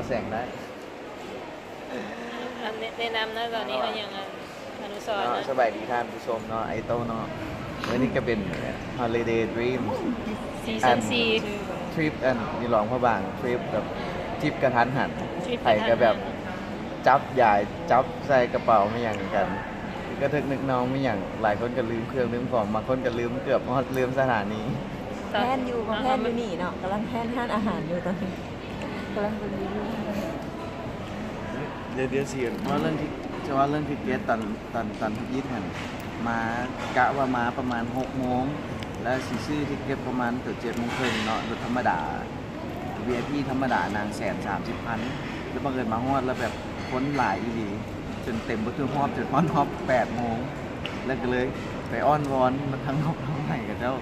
ແສງໄດ້ ອັນແນະນຳເນາະ ຕອນນີ້ເຮົາຍັງ ອະນຸສອນເນາະ ສະບາຍດີທ່ານຜູ້ຊົມເນາະ ໄອໂຕ້ເນາະ ມື້ນີ້ກະເປັນ Holiday Dream ຊີຊັນສີ່ ທຣິບອັນຢູ່ຫຼວງພະບາງ ທຣິບແບບ ທຣິບກະທັນຫັນ ໃຜກະແບບ ຈັບຢາຍ ຈັບໃສ່ກະເປົາແມ່ນຫຍັງກັນ ກະເຖິກນຶກນອງແມ່ນຫຍັງ ຫຼາຍຄົນກະລືມເຄື່ອງລືມຂອງ ບາງຄົນກະລືມເກືອບຮອດລືມສະຖານີ ແພນຢູ່ ແພນຢູ່ນີ້ເນາະ ກຳລັງແພນຮ້ານອາຫານຢູ່ຕອນນີ້ ກຳລັງເບິ່ງຣີວິວ ດຽວ ດຽວຊິເວົ້າເລື່ອງທິ ຈະເວົ້າເລື່ອງທິກເກັດຕອນ ຕອນ ຕອນທຳອິດຫັ້ນ ມາ ກະວ່າມາປະມານຫົກໂມງ ແລ້ວຊິຊື້ທິກເກັດປະມານເກືອບເຈັດໂມງເຄິ່ງເນາະ ລົດທຳມະດາ ວີໄອພີ ທຳມະດານັ່ງແສນສາມສິບພັນ ແລ້ວບັງເອີນມາຮອດແລ້ວແບບຄົນຫຼາຍອີ່ຫຼີ ຈົນເຕັມບໍ່ຖືກຮອບ ຈົນຮອດຮອບແປດໂມງ ແລ້ວກະເລີຍໄປອ້ອນວອນທາງນອກທາງໃນ ເຂົາເຈົ້າ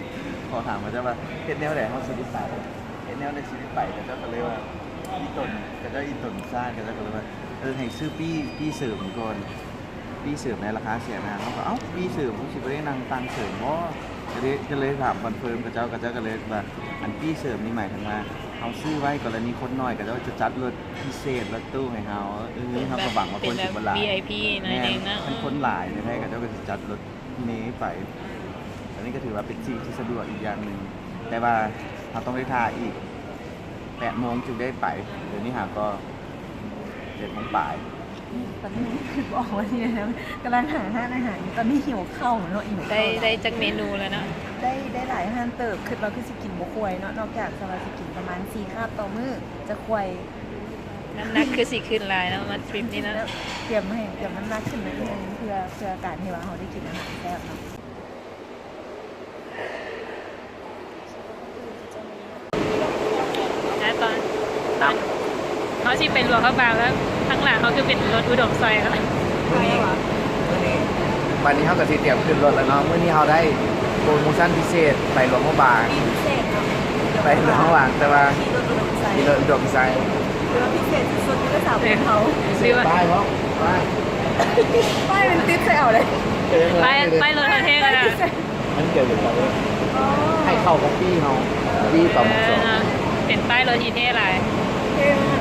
ຂໍຖາມເຂົາເຈົ້າວ່າ ເຮັດແນວໃດເຮົາຊິໄດ້ໄປ ເຮັດແນວໃດຊິໄດ້ໄປ ເຂົາເຈົ້າກະເລີຍວ່າ ອີ່ຕົນ ເຂົາເຈົ້າອີ່ຕົນຊາດ ເຂົາເຈົ້າກະເລີຍວ່າ ເອີ ໃຫ້ຊື້ປີ້ ປີ້ເສີມກ່ອນ ປີ້ເສີມໃນລາຄາແສນຫ້າ ເຮົາກະ ເອົ້າ ປີ້ເສີມ ເຮົາຊິບໍ່ໄດ້ນັ່ງຕັ່ງເສີມບໍ່ ກະເລີຍ ກະເລີຍຖາມຄອນເຟີມເຂົາເຈົ້າ ເຂົາເຈົ້າກະເລີຍວ່າ ອັນປີ້ເສີມນີ້ໝາຍເຖິງວ່າ ເຮົາຊື້ໄວ້ກໍລະນີຄົນໜ້ອຍ ເຂົາເຈົ້າຈະຈັດລົດພິເສດ ລົດຕູ້ໃຫ້ເຮົາ ເອີ ເຮົາກະຫວັງວ່າຄົນຊິບໍ່ຫຼາຍ ແມ່ນ ຄັນຄົນຫຼາຍແທ້ໆ ເຂົາເຈົ້າກະຊິຈັດລົດເມໄປ ອັນນີ້ກະຖືວ່າເປັນສິ່ງທີ່ສະດວກອີກຢ່າງໜຶ່ງ ແຕ່ວ່າເຮົາຕ້ອງໄດ້ຖ້າອີກ ແປດໂມງຈຶ່ງໄດ້ໄປ ດຽວນີ້ຫາກໍເຈັດໂມງປາຍ ຕອນນີ້ຄິດບໍ່ອອກວ່າຊິໄປທາງໃດ ກຳລັງຫາຮ້ານອາຫານຢູ່ ຕອນນີ້ຫິວເຂົ້າເນາະ ຫິວເຂົ້າ ໄດ້ ໄດ້ຈັກເມນູແລ້ວເນາະ ໄດ້ ໄດ້ຫຼາຍຮ້ານເຕີບ ຄິດວ່າຄືຊິກິນບໍ່ຄ່ວຍເນາະ ນອກຈາກວ່າຊິກິນປະມານສີ່ຄາບຕໍ່ມື້ ຈະຄ່ວຍ ນ້ຳໜັກຄືຊິຂຶ້ນຫຼາຍເນາະ ມາທຣິບນີ້ເນາະ ຕຽມໃຫ້ ຕຽມນ້ຳໜັກຂຶ້ນໜ້ອຍໜຶ່ງ ເພື່ອ ເພື່ອການທີ່ວ່າເຮົາໄດ້ກິນອາຫານແຊບເນາະ. ແລ້ວຕອນ ຕອນເຮົາຊິໄປຫຼວງພະບາງແລ້ວ ທາງຫຼັງເຮົາຄືເປັນລົດອຸດົມໄຊແລ້ວ ມື້ນີ້ ມື້ນີ້ ບາດນີ້ເຮົາກະຊິຕຽມຂຶ້ນລົດແລ້ວເນາະ ມື້ນີ້ເຮົາໄດ້ໂປຣໂມຊັນພິເສດໄປຫຼວງພະບາງ ໄປຫຼວງພະບາງ ແຕ່ວ່າຂີ່ລົດອຸດົມໄຊ ຂີ່ລົດອຸດົມໄຊ ຖືວ່າພິເສດສຸດໆ ຢູ່ໃນສາມຄົນເຮົາ ເອີ ຖືວ່າປ້າຍເນາະ ປ້າຍ ປ້າຍມັນຕິດໃສ່ເອົາເດ້ ປ້າຍ ປ້າຍລົດເຮົາເທ່ຂະໜາດ ມັນກ່ຽວກັບ ໃຫ້ເຂົ້າກັບປີ້ເຮົາ ປີ້ປະມານສອງ ເປັນປ້າຍລົດທີ່ເທ່ຫຼາຍ ເທ່ມາ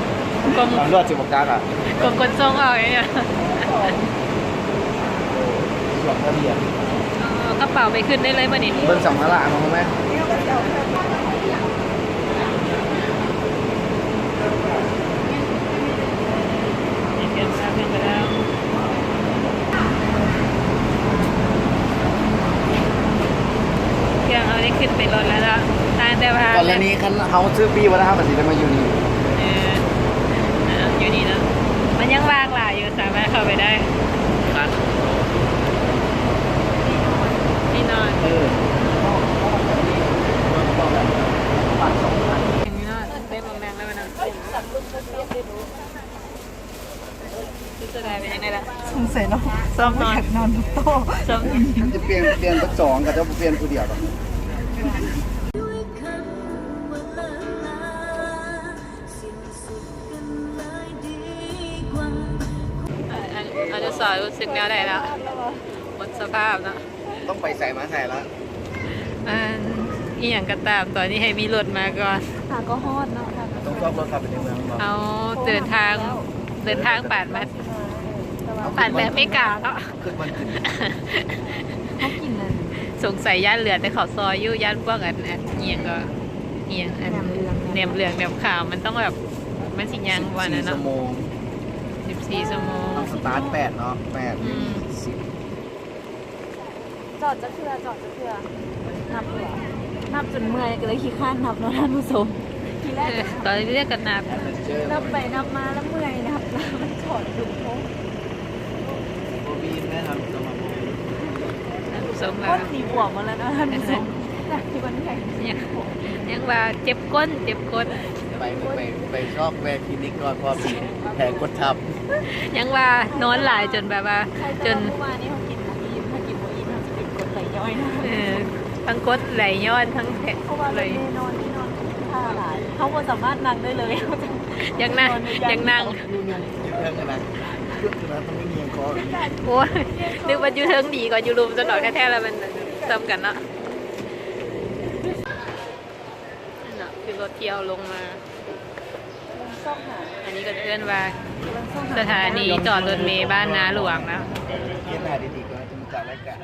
ກ ກົມ ຕຳຫຼວດຊິບໍ່ກັກອະ ກົມຂົນສົ່ງອອກຫຍັງ ສວມທະບຽນ ເອົາກະເປົາໄປຂຶ້ນໄດ້ເລີຍບາດນີ້ ເບິ່ງສຳພາລະເຮົາແມ ເຄື່ອງເຮົາໄດ້ຂຶ້ນໄປລົດແລ້ວເນາະ ຕ່າງແຕ່ວ່າ ກໍລະນີຄັນເຮົາຊື້ປີ້ບໍ່ໄດ້ ເຮົາກະຊິໄດ້ມາຢູ່ນີ້ ເອີ ຢູ່ນີ້ເນາະ ມັນຍັງວ່າງຫຼາຍຢູ່ ສາມາດເຂົ້າໄປໄດ້ ທີ່ນອນ ເອີ ເປັນແບບນັ້ນແລ້ວນະ ສງໄສເນາະ ຊອບນອນ ຊອບນອນ ມັນຈະປ່ຽນ ປ່ຽນເບິດສອງ ເຂົາເຈົ້າບໍ່ປ່ຽນຜູ້ດຽວດອກ ອັນ ອະນຸສອນ ຮູ້ສຶກແນວໃດລະ? ໝົດສະພາບເນາະ. ຕ້ອງໄປໃສມາໃສລະ ອັນ ອີ່ຫຍັງກະຕາມ ຕອນນີ້ໃຫ້ມີລົດມາກ່ອນ ຫາກໍຮອດເນາະ ຕ້ອງຊອກລົດເຂົ້າໄປໃນເມືອງເນາະ ເຮົາເດີນທາງ ເດີນທາງປານແບບ ປານແບບເມກາເນາະ ຄືມັນຂຶ້ນ ເຮົາກິນອັນ ສົງໄສຢ້ານເຫຼືອແຕ່ເຂົ້າຊອຍຢູ່ ຢ້ານພວກອັນ ອັນ ອີ່ຫຍັງກໍ ອີ່ຫຍັງ ອັນ ແໜມເຫຼືອງ ແໜມເຫຼືອງ ແໜມຂາວ ມັນຕ້ອງແບບ ມັນຊິຍ່າງກວ່ານັ້ນເນາະ ສິບສີ່ຊົ່ວໂມງ ສິບສີ່ຊົ່ວໂມງ ເຮົາສະຕາດແປດເນາະ ແປດ ອືມ ສິບ ຈອດຈັກເທື່ອ ຈອດຈັກເທື່ອ ນັບບໍ່ ນັບຈົນເມື່ອຍ ກະເລີຍຂີ້ຄ້ານນັບເນາະທ່ານຜູ້ຊົມ ທີແລກ ເອີ ຕອນແລກກະນັບ ນັບໄປນັບມາລະເມື່ອຍ ນັບລະມັນຈອດຢູ່ໂພດ ບໍ່ມີແມ່ນຳຕົວມາ ທ່ານຜູ້ຊົມ ຄົນນີ້ບວມໝົດແລ້ວເນາະທ່ານຜູ້ຊົມ ຈາກທີ່ມັນແຂງ ຍັງ ຍັງວ່າເຈັບກົ້ນ ເຈັບກົ້ນ ໄປ ໄປ ໄປຊອກແວ່ຄລີນິກກ່ອນ ເພາະມີແຜກົດທັບ ຍັງວ່ານອນຫຼາຍຈົນແບບວ່າ ຈົນ ເມື່ອວານນີ້ເຮົາກິນບໍ່ອີ່ມ ຖ້າກິນບໍ່ອີ່ມເຮົາຈະເປັນກົດໄຫຼຍ້ອຍນະ ເອີ ທັງກົດໄຫຼຍ້ອນ ທັງແຜ ເພາະວ່າລົດເມນອນນີ້ນອນທ່າຫຼາຍ ເຮົາບໍ່ສາມາດນັ່ງໄດ້ເລີຍ ເຮົາຈະ ຢາກນັ່ງ ຢາກນັ່ງ ຢູ່ເທິງຫັ້ນນະ ໂອ້ຍ ນຶກວ່າຢູ່ເທິງດີກວ່າຢູ່ລຸ່ມ ຊັ້ນດອກ ແທ້ໆ ແລ້ວມັນສ່ຳກັນເນາະ. ນັ້ນນະ ຄືລົດທີ່ເຮົາລົງມາ ອັນນີ້ກໍເອີ້ນວ່າສະຖານີຈອດລົດເມບ້ານນາຫຼວງນະ. ເຮັດໜ້າດີໆກ່ອນ ຈະມາຈັດລາຍການ.